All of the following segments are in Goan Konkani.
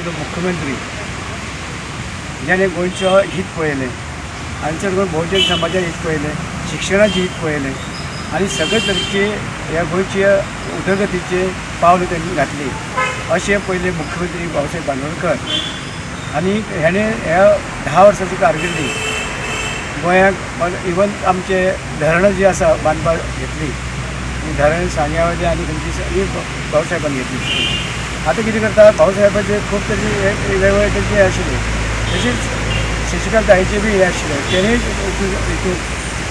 पयलो मुख्यमंत्री ज्याने गोंयचो हित पळयलें आनी चड करून भोवजन समाजाचें हित पळयलें, शिक्षणाचें हित पळयलें आनी सगळे तरेचे ह्या गोंयचे उदरगतीचे पावल त्यांनी घातली अशें पयले मुख्यमंत्री बाबासाहेब बांदोडकर. आनी हेणें ह्या 10 वर्साची कारकिर्दी गोंयाक इवन आमचे धरणां जी आसा बांदपाक घेतली, ती धरण सांग्या वयली आनी खंयची ही भाऊसाहेबान घेतली. आतां कितें करता, भाऊसाहेबाचे खूब तरेचे वेगवेगळे तेंचे हे आशिल्ले, तशीच शशिकांत ताईचे बी हे आशिल्ले. तेणें हितून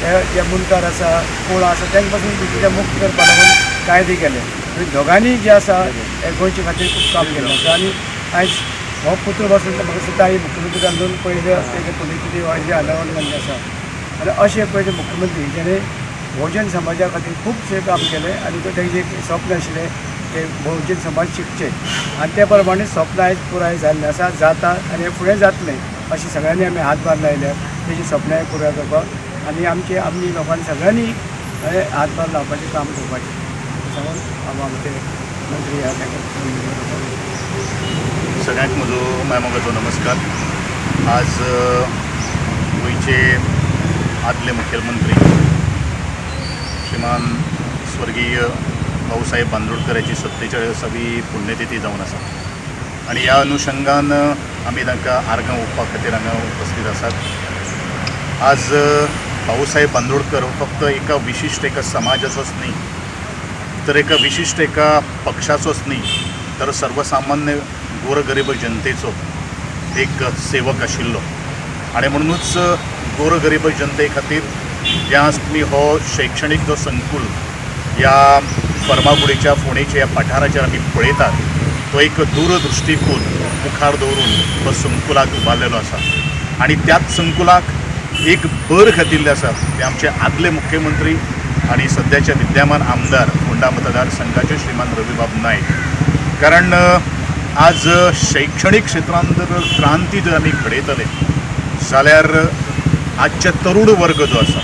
हे जे मुंडकार आसा, कोण आसा, तांकां पासून ते मुक्त करपा लागून कायदे केले. आनी दोगांनी जे आसा हे गोंयचे खातीर खूब काम केल्लें आसा. आनी आयज हो पुत्र बसून म्हाका दिसता ताई मुख्यमंत्री जावन पयले तेजे पुण्यतिथी जे अनावरण आसा. आनी अशे पयले मुख्यमंत्री जेणे भोवजन समाजा खातीर खुबशें काम केलें आनी तेजें एक स्वप्न आशिल्लें ते भोवजन समाज शिकचे आनी ते प्रमाणे स्वप्न आयज पुराय जाल्लें आसा, जाता आनी हें फुडें जातलें अशें सगळ्यांनी आमी हातभार लायल्यार तेजी सपनां पुराय करपाक आनी आमचे आमी लोकांनी सगळ्यांनी हे हातभार लावपाचें काम करपाचें सांगून हांव आमचे मंत्री ह्या तांकां. सगळ्यांक म्हजो मायमोगाचो नमस्कार. आज गोंयचे आदले मुखेलमंत्री श्रीमान स्वर्गीय भाऊसाहेब बांदोडकराची 47वी पुण्यतिथी जावन आसा आनी ह्या अनुशंगान आमी तांकां आर्गां ओंपपा खातीर हांगा उपस्थित आसात. आज भाऊसाहेब बांदोडकर हो फक्त एका विशिश्ट एका समाजाचोच न्ही, तर एका विशिश्ट एका पक्षाचोच न्ही, तर सर्वसामान्य गोरगरीब जनतेचो एक सेवक आशिल्लो. आनी म्हणुनूच गोरगरीब जनते खातीर जें आज तुमी हो शैक्षणीक जो संकुल ह्या फर्मागुडीच्या फोंडेच्या ह्या पठाराचेर आमी पळयतात, तो एक दूरदृश्टिकोन मुखार दवरून तो संकुलाक उबारलेलो आसा. आनी त्याच संकुलाक एक भर घातिल्लें आसा ते आमचे आदले मुख्यमंत्री आनी सद्याचे विद्यमान आमदार फोंडा मतदारसंघाचे श्रीमान रवीबाब नायक. कारण आज शैक्षणीक क्षेत्रांत जर क्रांती जर आमी घडयतले जाल्यार आजचे तरुण वर्ग जो आसा,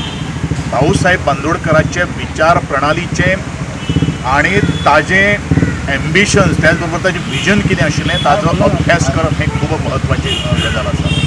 भाऊसाहेब बांदोडकराचे विचार प्रणालीचे आनी ताजें एम्बिशन्स, त्याच बरोबर ताजें विजन कितें आशिल्लें ताजो अभ्यास करप हें खूब म्हत्वाची गजाल आसा.